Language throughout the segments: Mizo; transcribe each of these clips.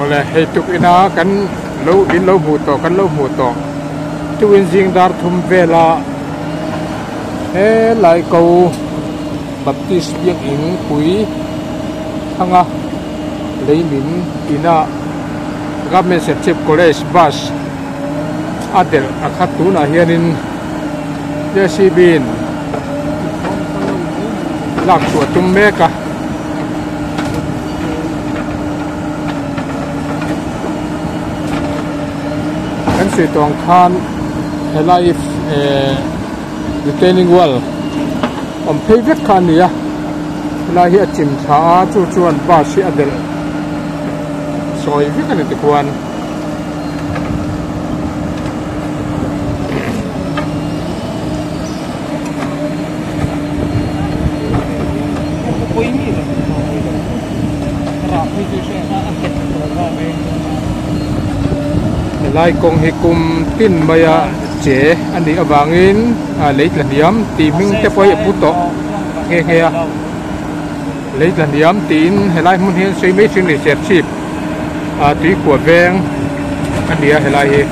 Awle hei tukina kan lo in lo hmuh tawh kan lo hmuh tawh tukin zing dar thum vela helai ko Baptist biakin pui thanga lei min ina Government Serchhip College bus a delh a khat tunah hianin J_C_B in lak chhuah a tum mek a. Kan sawi tawh ang khan helai eh retaining wall awm phei vek kha a ni a helai hi a chim thla a chu chuan bus hi a delh sawi vek a ni tikhuan. Helai kawng hi kum tin maia che a nih avangin lei tla hniam tih hming te pawh hi a pu tawh nghe nghe a lei tla hniam tiin helai hmun hi an sawi mai thin a ni Serchhip tuikhuah veng a ni a helai hi.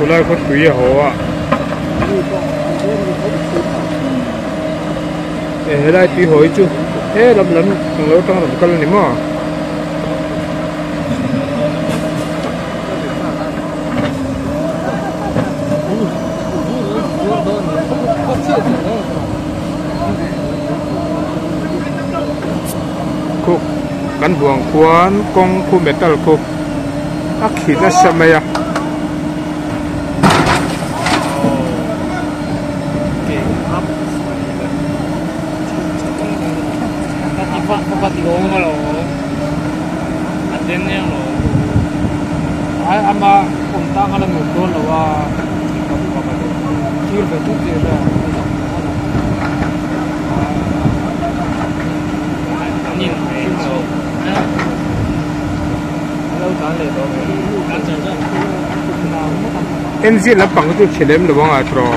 Khulai khaw tui a haw a eh helai tui haw hi chu he lam lam ang lo tang rawn kal a ni maw. Khu kan buang khuan kawng khu metal khu a khi nasa mai a. Engine lampang chu chhe lem lo ang a tawh.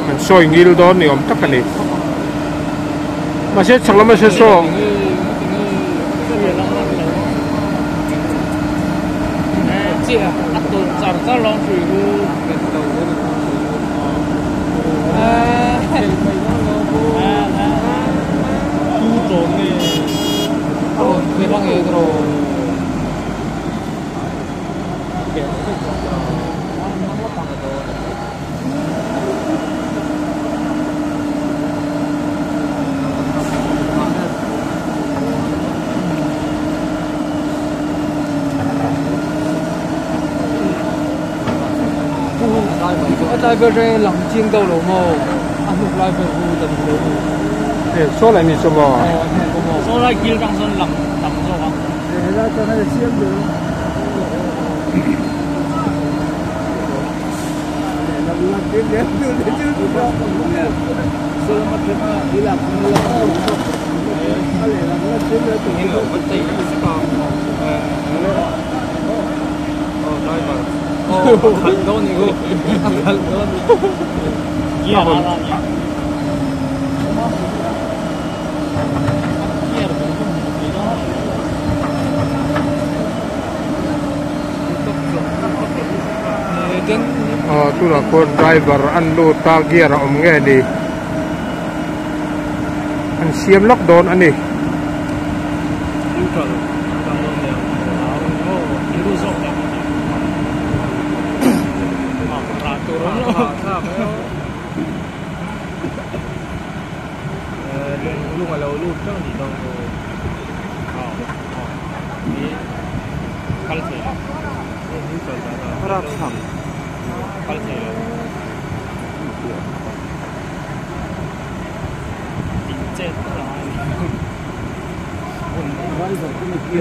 An sawi ngil dawn ni awm tak a ni mahse chhak lama se saw Saw lai ni chu maw? A hawn Aw tunah pawh driver an lut a gear a awm nge ni an siam lawk dawn a ni.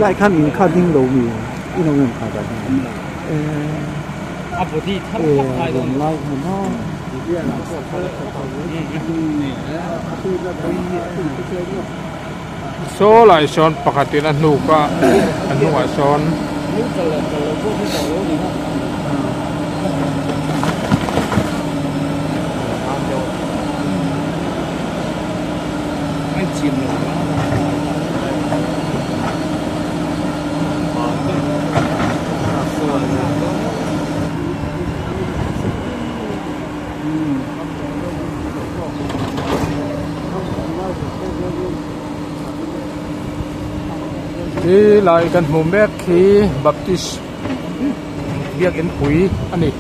Lai khan in kha ding lo mi in awm em kha dah hian e rawn lai hmun a. Saw lai sawn pakhatin a hnuk a a hnungah sawn. He lai kan hmuh mek hi baptist biakin pui a ni.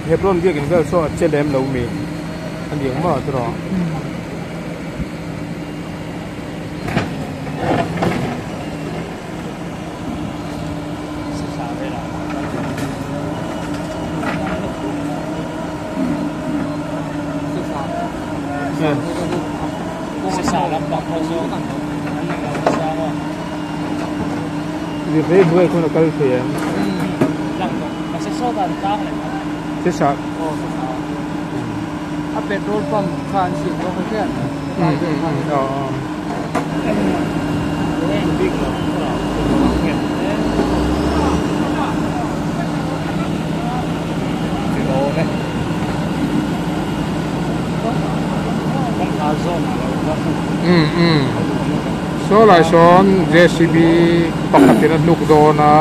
Hebron biakin vel saw a che lem lo mi a ni ang maw tiraw. Lirthei hnuaiah khawn a kal thei ang. Sesa. A petrol pump kha an siam bawk a hian. Saw lai sawn JCB pakhatin a hnuk dawn a.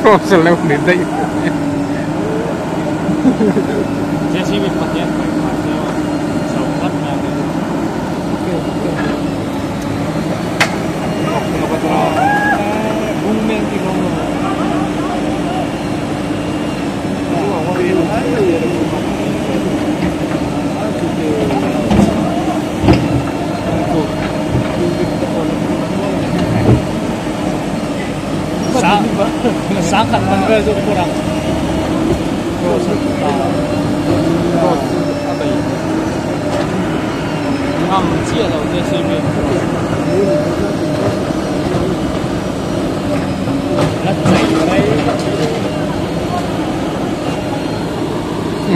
Cross a lo ni daih. vel chu phur ang. Cross an ta. Cross chu a bei. Ngam chiah lo JCB an cross. La chei mai.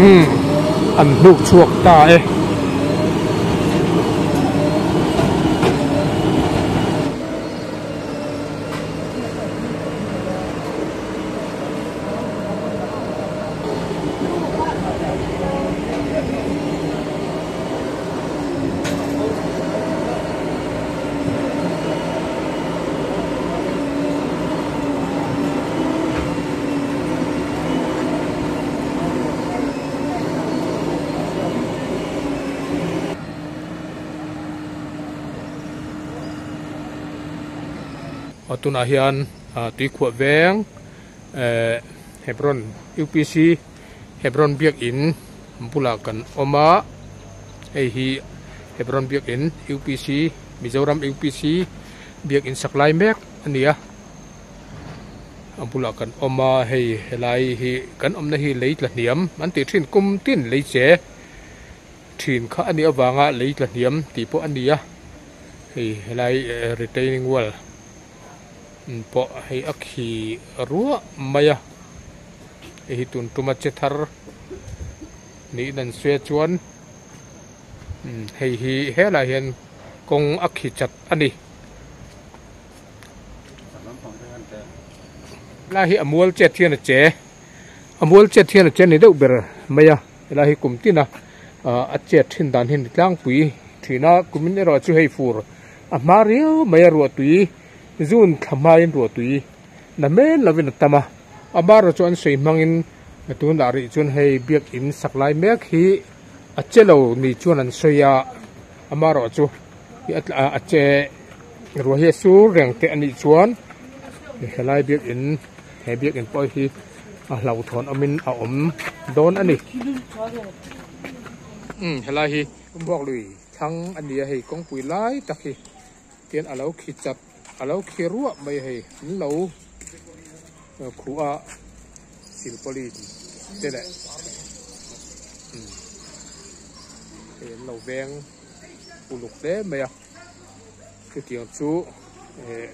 Umm an hnuk chhuak ta e. Tunah hian tuikhuah veng eh Hebron UPC Hebron biakin bulah kan awm a hei hi Hebron biakin UPC Mizoram UPC biakin sak lai mek a ni a a bulah kan awm a hei helai hi kan awmna hi lei tla hniam an tih thin kum tin lei che thin kha a nih avanga lei tla hniam tih pawh a ni a hei helai retaining wall pawh hei a khi ruah mai a hei hi tun tuma che thar niin an sawi a chuan hei hi helaiah hian kawng a khi chat a ni. Helai hi a mual chet hian a che a mual chet hian a che ni deuh ber mai a helai hi kum tin a a chet thin dan hi a ni tlangpui thin a kumin erawh chu hei fur a hma riau mai a ruahtui zun thla hmain ruahtui la hmel lovin a tam a a bara chu an sawi hmangin tunah rih chuan hei biakin sak lai mek hi a che lo ni chuan an sawi a amarawh chu a che ruah hi a sur reng te anih chuan helai biakin he biakin pawh hi a hlauhthawn awmin a awm dawn a ni umm helai hi Buak lui thlang a ni a hei kawngpui lai tak hi tian a lo khi chat a lo khi ruah mai a hei an lo khuh a silpauline te leh umm hei an lo veng uluk hle mai a chutiang chu eh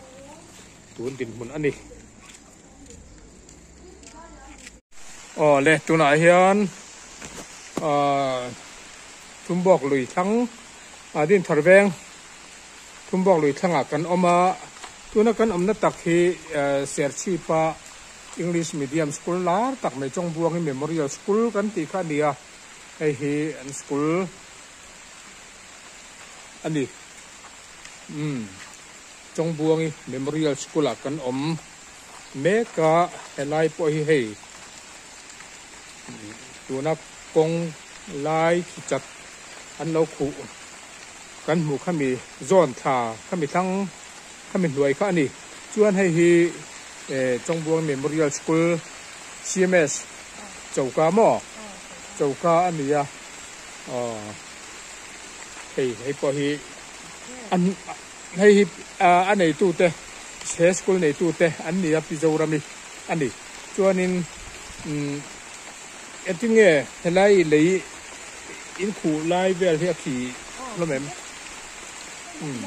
tun dinhmun a ni. Aw le tunah hian ahh Thumbawk lui thlang ah Dinthar veng Thumbawk lui thlangah kan awm a tuna kan awmna tak hi Serchhipa English Medium School lar tak mai Chawngbuangi Memorial School kan tih kha a ni a hei hi an school a ni umm Chawngbuangi Memorial School ah kan awm. Mek a helai pawh hi hei tuna kawng lai khi chat an lo khuh kan hmuh khami zawn thla khami thlang khami hnuai kha a ni chuan hei hi eh Chawngbuang Memorial School CMS choka maw choka a ni a aw hei hei pawh hi an. Hei hi a neitute he school neitute an ni a Pi Zorami a ni. Chuanin umm engtin nge helai lei in khuh lai vel hi a khi hlawm em? Umm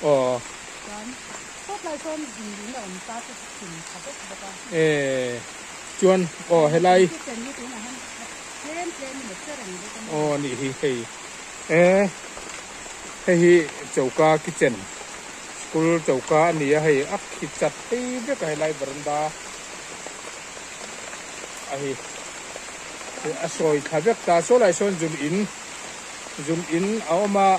aw e chuan aw helai. Aw nih hi hei e hei hi choka kitchen school choka a ni a hei a khi chat phei vek a helai veranda a hi a sawi thla vek ta saw lai sawn zun in zun in a awm a.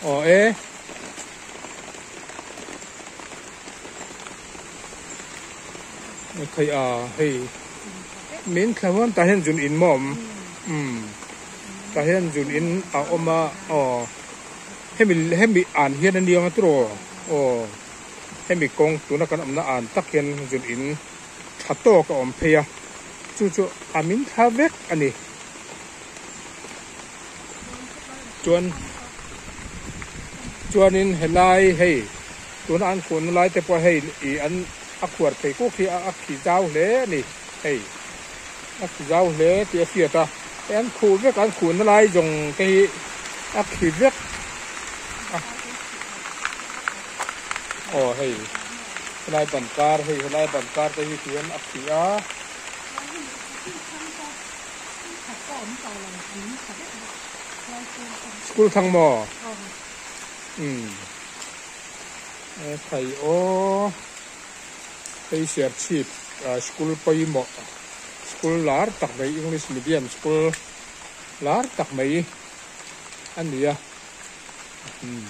Aw e. Thei a hei min thla huan tah hian zun in maw awm umm tah hian zun in a awm a aw hemi hemi an hian a niang a tiraw aw hemi kawng tuna kan awmna an tak hian zun in tha tawk a awm phei a chu chu a min thla vek a ni. Chuan chuanin helai hei tuna an khuhna lai te pawh hei ih an a khuar phei kuk hi a khi zau hle a ni hei a khi zau hle tih a hriat a hei an khuh vek an khuhna lai zawng te hi a khi vek a aw hei helai ban kar hei helai ban kar te hi tihian a khi a. School thang maw? Umm e thai aw hei Serchhip school pawimawh school lar tak mai English medium school lar tak mai a ni a umm.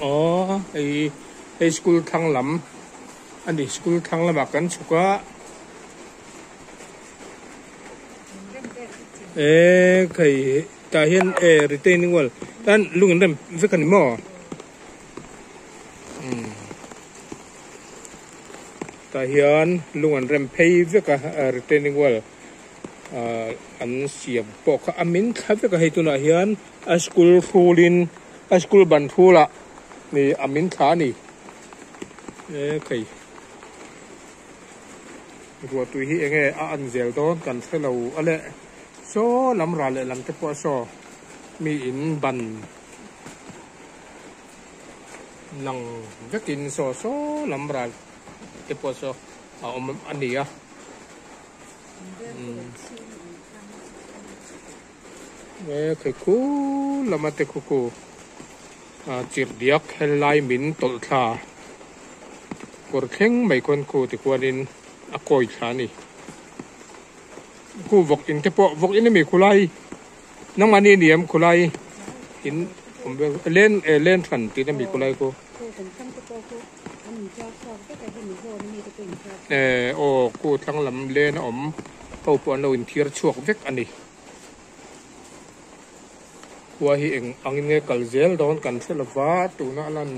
Aw hei hei school thlang lam a ni school thlang lamah kan chhuk a e hei tah hian e retaining wall tan lung in rem vek a ni maw. Tah hian lung an rem phei vek a retaining wall ah an siam pawh kha a min thla vek a hei tunah hian a school hrulin a school ban hrulah ih a min thla a ni e khei ruah tui hi enge a an zel dawn kan hrelo a leh saw lam ral leh lam te pawh saw mi in ban. Lang vekin saw saw lam ral te pawh saw a awm a ni a e khei khu lama te khu khu a chirh diak helai min tawlh thla kawr thleng mai khawn khu tikhuanin a kawi thla a ni khu vawk in te pawh vawk in ami khulai. Nangmahni a ni em khulai in awm vel len eh len hran tih na mi khulai khu eh aw khu thlang lam len a awm ho pawh an lo inthiar chhuak vek a ni khua hi eng angin nge kal zel dawn kan hre lova tuna a lan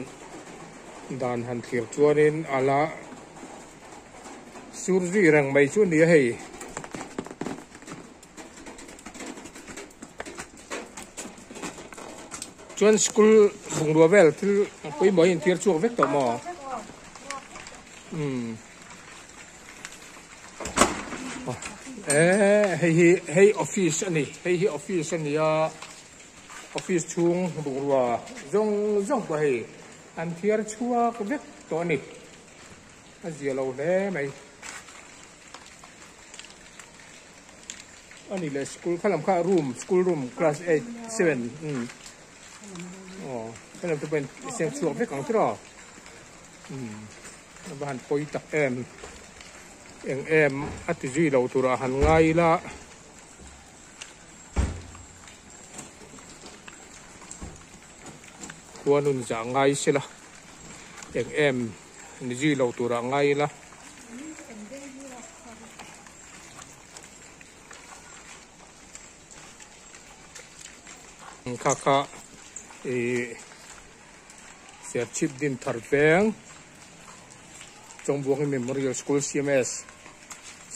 dan han thlir chuanin a la sur zui reng mai chu a ni a hei. Chuan school bungrua vel thil pawimawh hi intir chhuak vek tawh maw? Umm eh hei hi hei office a ni hei hi office a ni a office chhung bungrua zawng zawng pawh hei an thiar chhuak vek tawh a ni a zia lo hle mai. Ani leh school kha lam kha room school room class 8 7 um aw kha lam te pawhin siam chhuak vek ang tiraw um a va han pawi tak em eng em a ti zui lo turah han ngai ila khua nun zah ngai sela eng em ni zui lo turah ngai ila. Kha kha ih Serchhip Dinthar Veng Chawngbuangi Memorial School CMS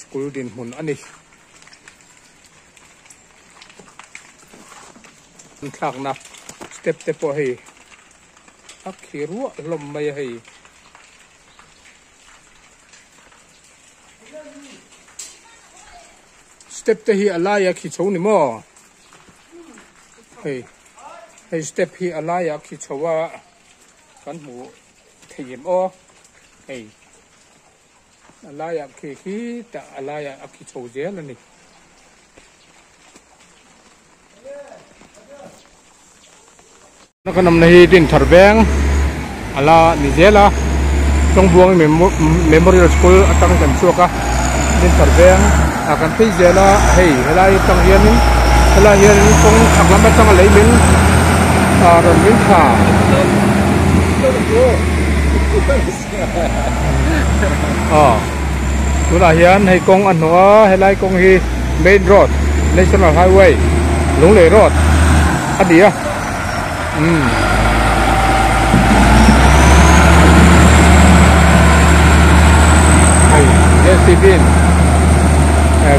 School dinhmun a ni. Thlakna step te pawh hei a khi ruah hlawm mai a hei. Step te hi a laia khi chho ni maw? Hei hei step hi a laia khi chho a kan hmu thei em aw hei a laia khi khi tah a laia a khi chho zel a ni. Kan awmna hi Dinthar Veng a la ni zel a, Chawngbuang Memorial School atang kan chhuak a, Dinthar Veng ah kan phei zel a, hei helai atang hianin helai hianin kawng chhak lam atanga lei min rawn min thla. Aw tunah hian hei kawng a hnawh a, helai kawng hi main road. National Highway Lunglei Road a ni a umm. Hei JCB in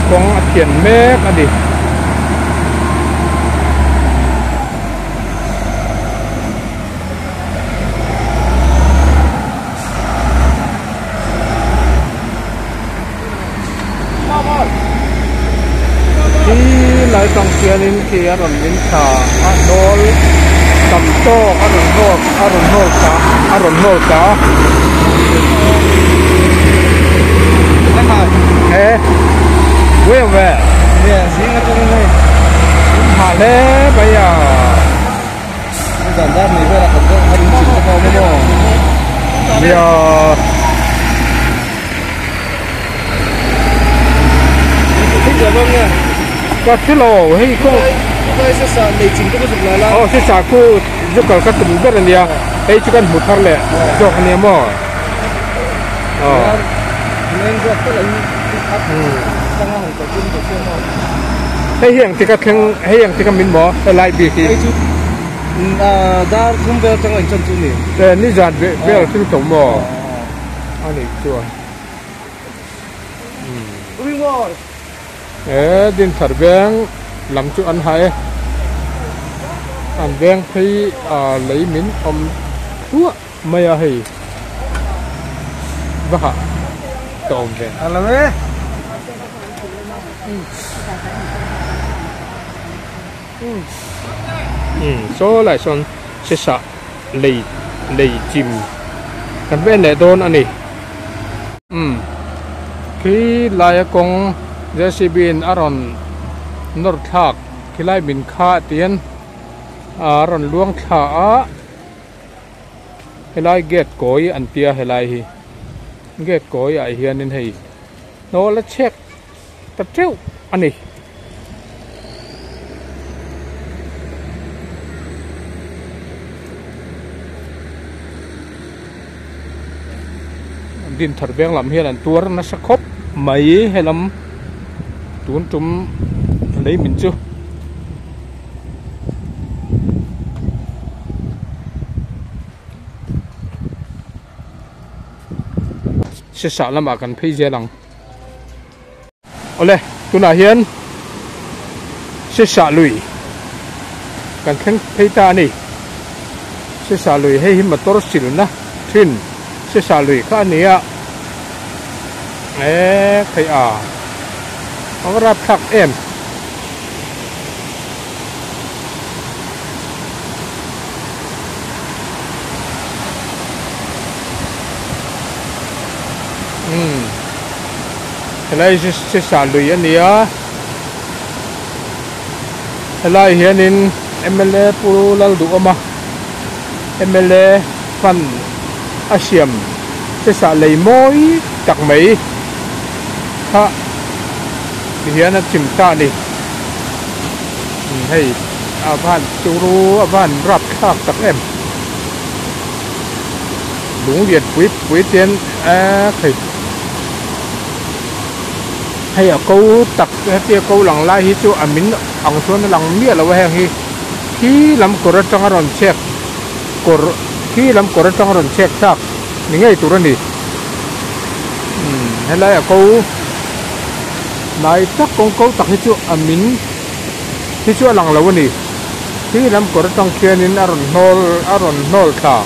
kawng a thian mek a ni. Khi lai tang khianin khi a rawn in thla a hnawl tam tawk a rawn hnawl a rawn hnawl thla a rawn hnawl thla a e where where ha hle mai a. Nia. Ka thilo hei kawng aw si sa khu zu kal ka tum ber ania hei chu kan hmu thar leh zawk ania maw aw Hei hi engtik a thleng hei engtik a min maw helai bik hi. Hei chu dar thum vel atanga in chan chu ni. E ni zan vel thil tho maw a nih chuan. E Dinthar veng lam chu an ha e. An veng phei a lei min awm thuah. Mai a hei va hah ta awm ve. A lo e. Umm saw lai sawn sisa lei lei chim kan vel leh dawn a ni. Umm khi laia kawng JCB in a rawn nawr thlak khilai min kha tihian a rawn luang thla a. Helai gate kawi an tia helai hi gate kawi ah hianin hei hnawl a chhek ta teuh a ni. Dinthar veng lam hian an tuar nasa khawp mai helam tun tum lei min chu. Sesah lamah kan phei zel ang. Awle, tunah hian Sesah lui kan thleng phei ta a ni. Sesah lui hei hi motor silna thin Sesah lui kha a ni a. Eee theih a, a va rapthlak em. Umm helai hi sisa lui a ni a helai hianin mla pu Lalduhawma mla fund a siam sisa lei mawi tak mai kha tihian a chim ta a ni. Hei a van turu a van rap thlak tak em lung lian pui pui te hian eee hei hei a ko tak hetia ko lang lai hi chu a min ang chuan a lang miah lo a heng hi khi lam kawr atanga rawn chhek kawr khi lam kawr atanga rawn chhek thlak ni ngei tur a ni umm helai a ko. Hnai tak kawng ko tak hi chu a min hi chu a lang lo a ni. Khi lam kawr atang khianin a rawn hnawl a rawn hnawl thla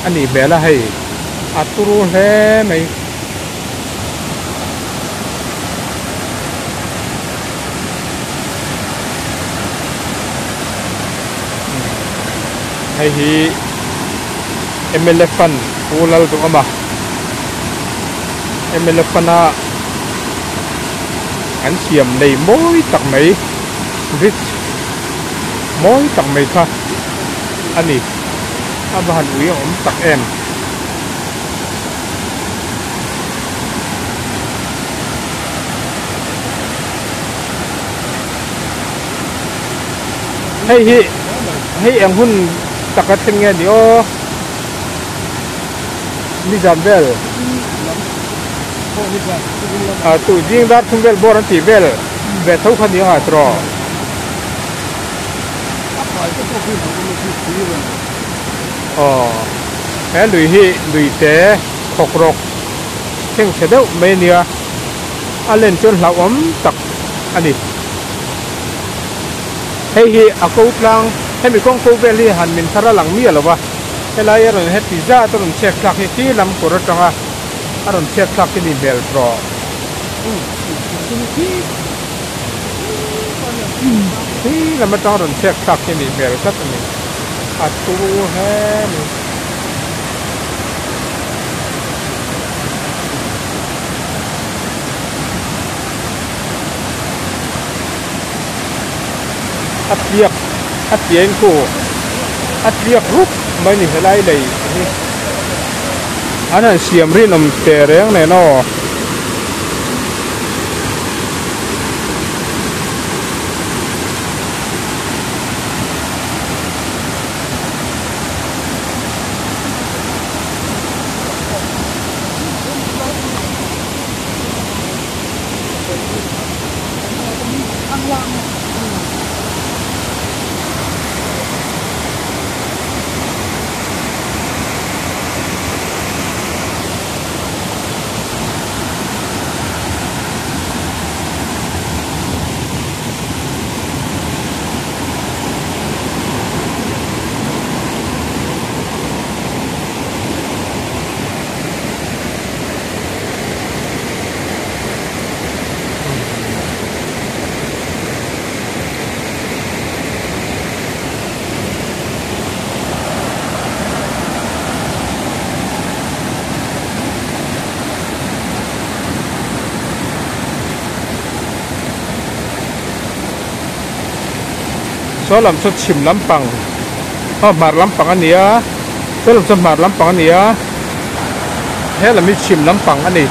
a nih hmel a hei a turu hle mai. Hei hi mla fund Pu Lalduhawma. Mla fana an siam nei mawi tak mai bridge mawi tak mai kha a ni a va han ui a awm tak em. Hei hi hei eng hun taka thleng nge ni aw. Nizan vel ah tu zing dar thum vel bawr an tih vel. ve tho kha nia tiraw. Aw he lui hi lui te khawk rawk thleng chhe deuh mai ania a len chuan hlauhawm tak a ni. Hei hi a ko tlang hemi kawng ko vel hi han min thar a lang miah lo va helai a rawn heti zat a rawn chhiat thlak hi khi lam kawr atanga a rawn chhiat thlak hi ni hmel tawh. Khi lam atanga rawn chhiat thlak hi ni hmel tlat a ni a thu he ni. A tliak a tliain khu a tliak rup mai ni helai lei hi an han siam rinawm teh reng nen aw. Saw lam chu chhim lampang aw hmar lampang a ni a saw lam chu hmar lampang a ni a he lam hi chhim lampang a ni.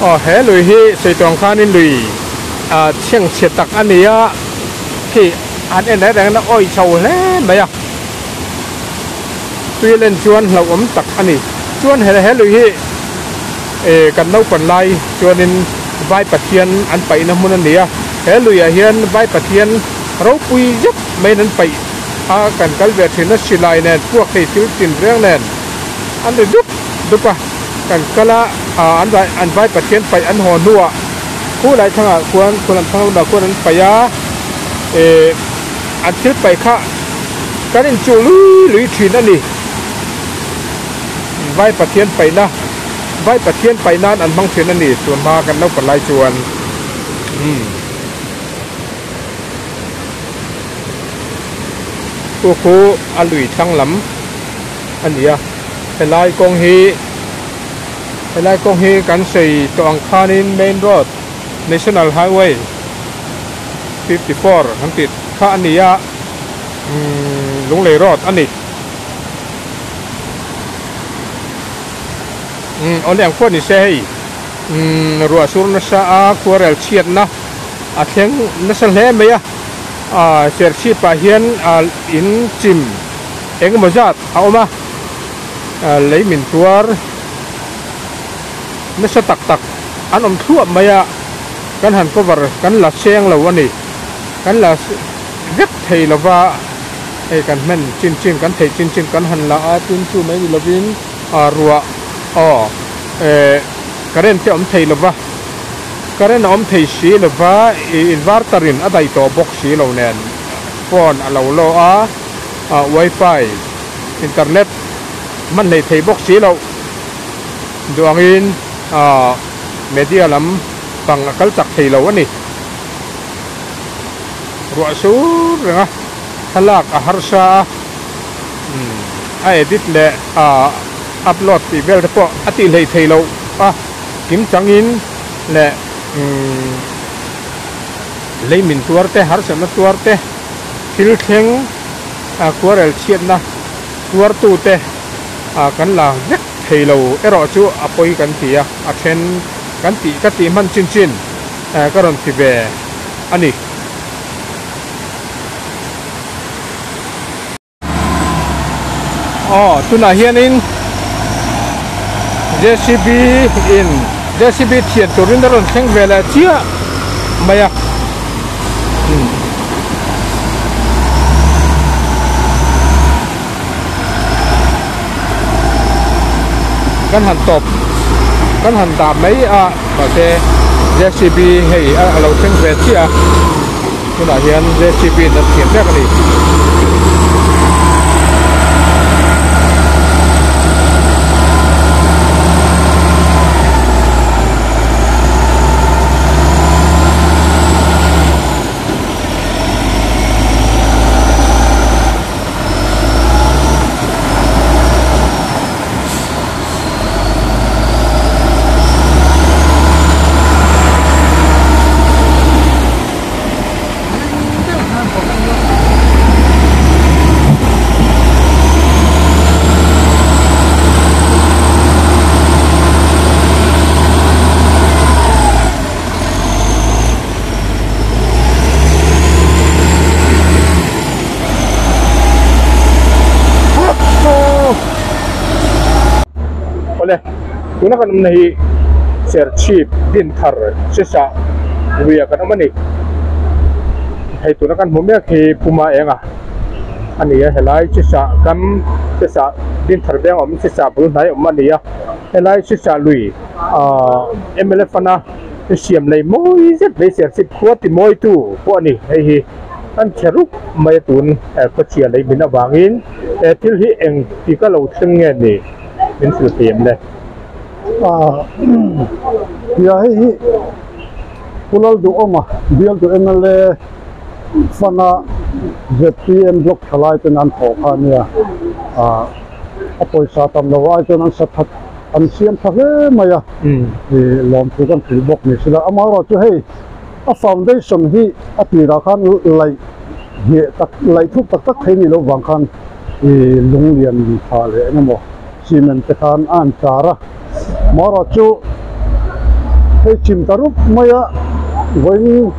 Aw he lui hi sawi khanin lui ah chhengchhe tak a ni a khi an en reng reng a awih chho hle mai a tui len chuan hlauhawm tak a ni chuan he he lui hi eh kan naupang lai chuanin vai pathian an paihna hmun a ni a he luiah hian vai pathian ropui zet maiin an paih a kan kal ve thin a silai nen puak thei thil tin reng nen an ri dup dup a kan kal a ah an vai an vai pathian paih an haw hnuah khulai thlangah khuan khulam thlang lamah khuan an paih a eh an thil paih kha kan inchuh lui lui thin a ni vai pathian paihna vai pathian paih nan an hmang thin a ni tun hma kan naupang lai chuan umm. Chu khu a lui thlang lam a ni a helai kawng hi helai kawng hi kan sawi tawh ang khanin main road national highway 54 kan tih kha a ni a umm lunglei road a ni umm awle ang pawh ni se hei umm ruah sur nasa a khuarel chhiatna a thleng nasa hle mai a ah serchhip ah hian ah in chim eng emaw zat a awm a ah lei min tuar nasa tak tak an awm thluah mai a kan han cover kan la seng lo a ni kan la vek thei lo va hei kan hman chin chin kan theih chin chin kan han la a tin chu mai ni lovin ah ruah aw eh current te awm thei lo va. Current a awm thei si lo va, ih inverter in a daih tawh bawk si lo nen phone a lo law a, ah wifi internet hman hlei thei bawk si loh duh angin ah media lam pang a kal chak thei lo a ni. Ruah sur reng a, thlalak a harsa a, umm a edit leh ah upload tih vel te pawh a tih hlei thei loh a. Kim changin leh lei min tuar te, harsatna tuar te, thil thleng khuarel chhiatna tuartu te kan la vek thei lo erawh chu a pawi kan ti a, a then kan tih ka tih hman chin chin ka rawn ti ve a ni. Aw tunah hianin J_C_B in J_C_B thian turin a rawn thleng ve leh chiah mai a. Kan han tawp kan han dah mai a mahse J_C_B hei a lo thleng ve chiah a tunah hian J_C_B in an thiam mek a ni. Awle tuna kan awmna hi Serchhip Dinthar Sisa luiah kan awm a ni hei tuna kan hmu mek hi Puma enga a ni a helai Sisa kam Sisa Dinthar veng awm Sisa bul hnai awm a ni a helai Sisa lui ahh M_L_A fana siam lei mawi zet mai Serchhip khua ti mawitu pawh a ni hei hi. An che rup mai a tun khawchhia lei min avangin he thil hi eng ti ka lo thleng nge ni min hrilh thei em le? Tia hei hi Pu Lalduhawma bialtu mla fana zpm block thalai ten an thawh kha a nia. A pawisa tam lo ai chuan an sa that an siam tha hle mai a, lawmthu kan hrilh bawk ni sela. Amaherawhchu hei A foundation hi a tirah khan laih ngheh tak laih thuk tak tak thei ni loh vang khan ih lung lian tha leh eng emaw cement te khan a han char a marawh chu hei chim ta rup mai a vawiin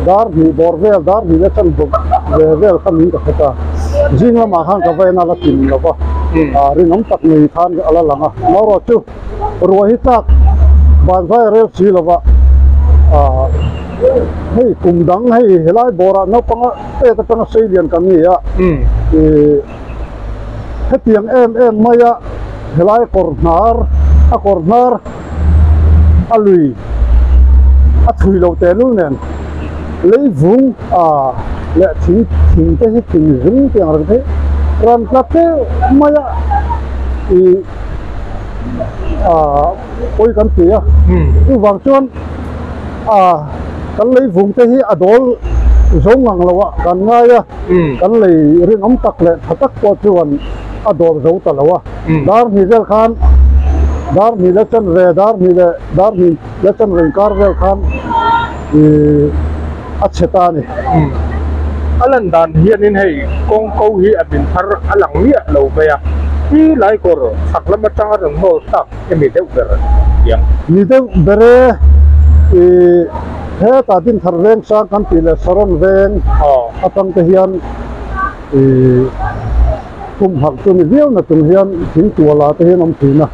dar hnih bawr vel dar hnih leh chan bawk ve vel kha min ka hre ta zing lamah khan ka va en a la kim lo va ah rinawm tak nei khan a la lang a marawh chu. Ruah hi tlak van vai a rel si lova ah hei kum dang hei helai bawrah naupanga pek atanga sei lian kan ni a ih hetiang em em maia helai kawr hnar a kawr hnar a lui a thui lo tehlul nen lei vung ah leh thing thing te hi thing zung tih ang reng te hi ran tla teuh maia ih. ah pawi kan ti a chuvang chuan ah kan lei vung te hi a dawl zo ngang lo a kan ngai a kan lei rinawm tak leh tha tak pawh chuan a dawl zo ta lo a dar hnih vel khan dar hnih leh chan ve dar hnih leh dar hnih leh chan ve inkar vel khan ih a chhe ta a ni. A lan dan hianin hei kawng ko hi a min thar a lang miah lo mai a, hi lai kawr chhak lam atang a rawn hawl thlak emi deuh ber tiang. Ni deuh ber e, ih hetah Dinthar veng sang kan tih leh Saron veng atang te hian ih humhalh chu ni viau na chung hian thingtuala te hian awm thin a,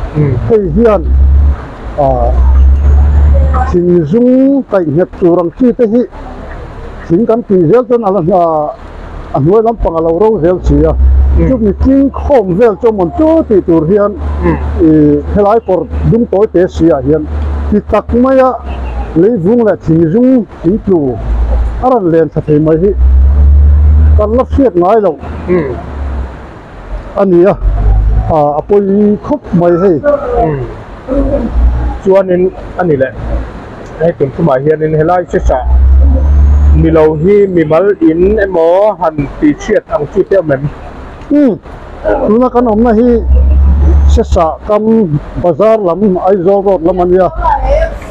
hei hian ah thing zum kaih nghet tur ang chi te hi thing kan tih zel chuan a la a hnuai lampang a lo ro zel si a chumi tling khawm vel chu amawn chu tih tur hian ih helai kawr dum tawi te si ah hian ti tak maia leivung leh thing zum thing tlu a rawn len thla thei mai hi kan la hriat ngai loh a ni a ah a pawi khawp mai hei. Chuanin a ni leh hei tum thumah hianin helai sesah nilo hi mimal in emaw han tih chhiat ang chi te awm em? Umm tuna kan awmna hi sesah kam bazar lam Aizawl road lam a nia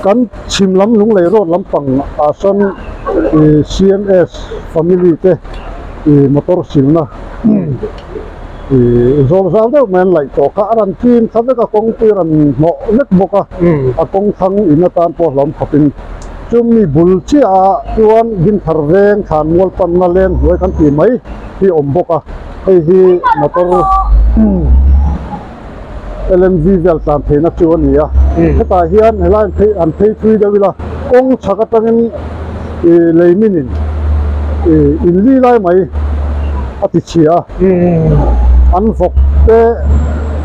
kan chhim lam Lunglei road lampang ah sawn ih C_M_S family te ih motor silna ih zawr zau deuh mai an laih tawh kha a rawn chin kha vek a kawngpui a rawn hnawh vek bawk a a kawng thlang in atan pawh hlawm khawp in chumi bul chiah ah chuan Dinthar veng thlan mual panna leng hnuai kan tih mai hi a awm bawk a hei hi motor. LMV vel tlan theihna chu a ni a. Hetah hian helai an phei an phei thui deuh ila kawng chhak atangin ih lei minin ih in li lai mai a ti chhia a. An vawk te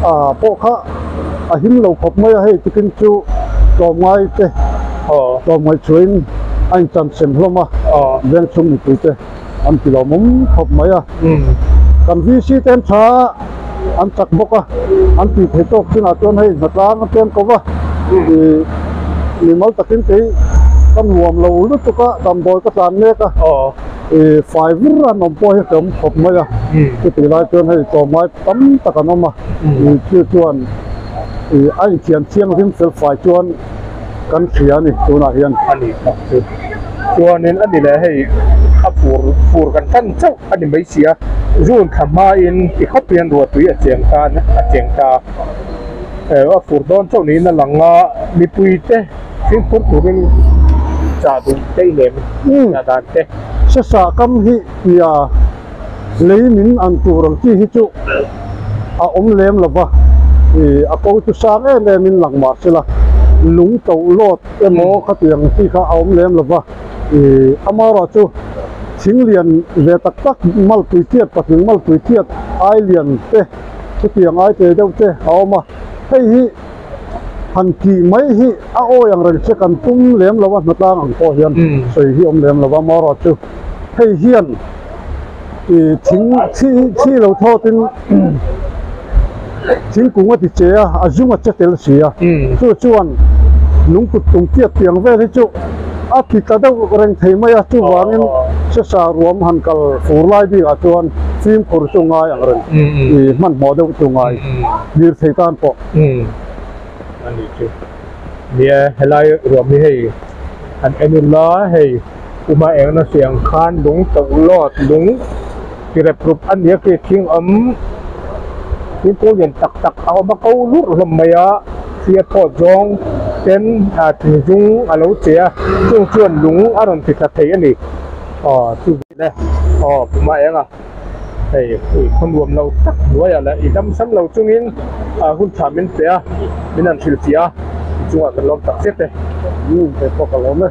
ah pawh kha a him lo khawp mai a, hei tukin chu tlawmngai te tlawmngaih chhuahin a inchan sem hlawm a, vengchhung mipui te. an ti lawmawm khawp mai a, kan VC te an tha a, an chak bawk a, an tih theih tawk chinah chuan hei hnatlang a tlem ko va, ih mimal takin kei ka nuam lo lutuk a, damdawi ka tlan mek a, ih fai vir an awm pawh hi hrehawm khawp mai a, chutih lai chuan hei tlawmngai tam tak an awm a, ih chu chuan ih a inthian thianghlim fel fai chuan kan hria a ni tunah hian. A ni tak chu. Chuanin a ni leh hei a fur fur kan tan chauh a ni mai si a, June thla hmain ti khawp hian ruahtui a cheng ta a cheng ta a fur dawn chauh niin a lang a, mipui te fimkhur turin chah duh te i lem chah dan te. Sasa kam hi nia lei min an tur ang chi hi chu a awm lem lo va, ih a ko chu sang em em in lang mah sela lung to lawt emaw khatiang chi kha a awm lem lo va, ih amaherawh chu thing lian ve tak tak malpui chiat patling malpui chiat ai lian te chutiang ai te deuh te a awm a, hei hi han tih mai hi a awi ang reng che kan tum lem lo a hnatlang ang pawh hian sawi hi awm lem lo va amaherawh chu hei hian ih thing thi thi lo thawtin thingkung a ti che a a zung a che tel si a chu chuan lungkut tum tiat piang vel hi chu a ti tla deuh reng thei mai a chuvangin sesa ruam han kal fur lai bikah chuan fimkhur chu ngai ang reng ih hmanhmawh deuh chu ngai lirthei tan pawh. A ni chu nia helai ruam hi hei an en ila hei uma engna siang khan lung to lawt lung ti rep rup a nia khi thing awm thingkung lian tak tak a awm a ko lurh hlawm mai a thli a thawt zawng ten ah thing zung a lo che a chung chuan lung a rawn ti tla thei a ni aw chu le aw puma enga. Hei i khaw nuam lo tak hnuaiah leh i dam sam lo chungin hun tha min pe a, min han hrilh fiah a, i chungah kan lawm tak zet e. Hei pawh ka lawm e.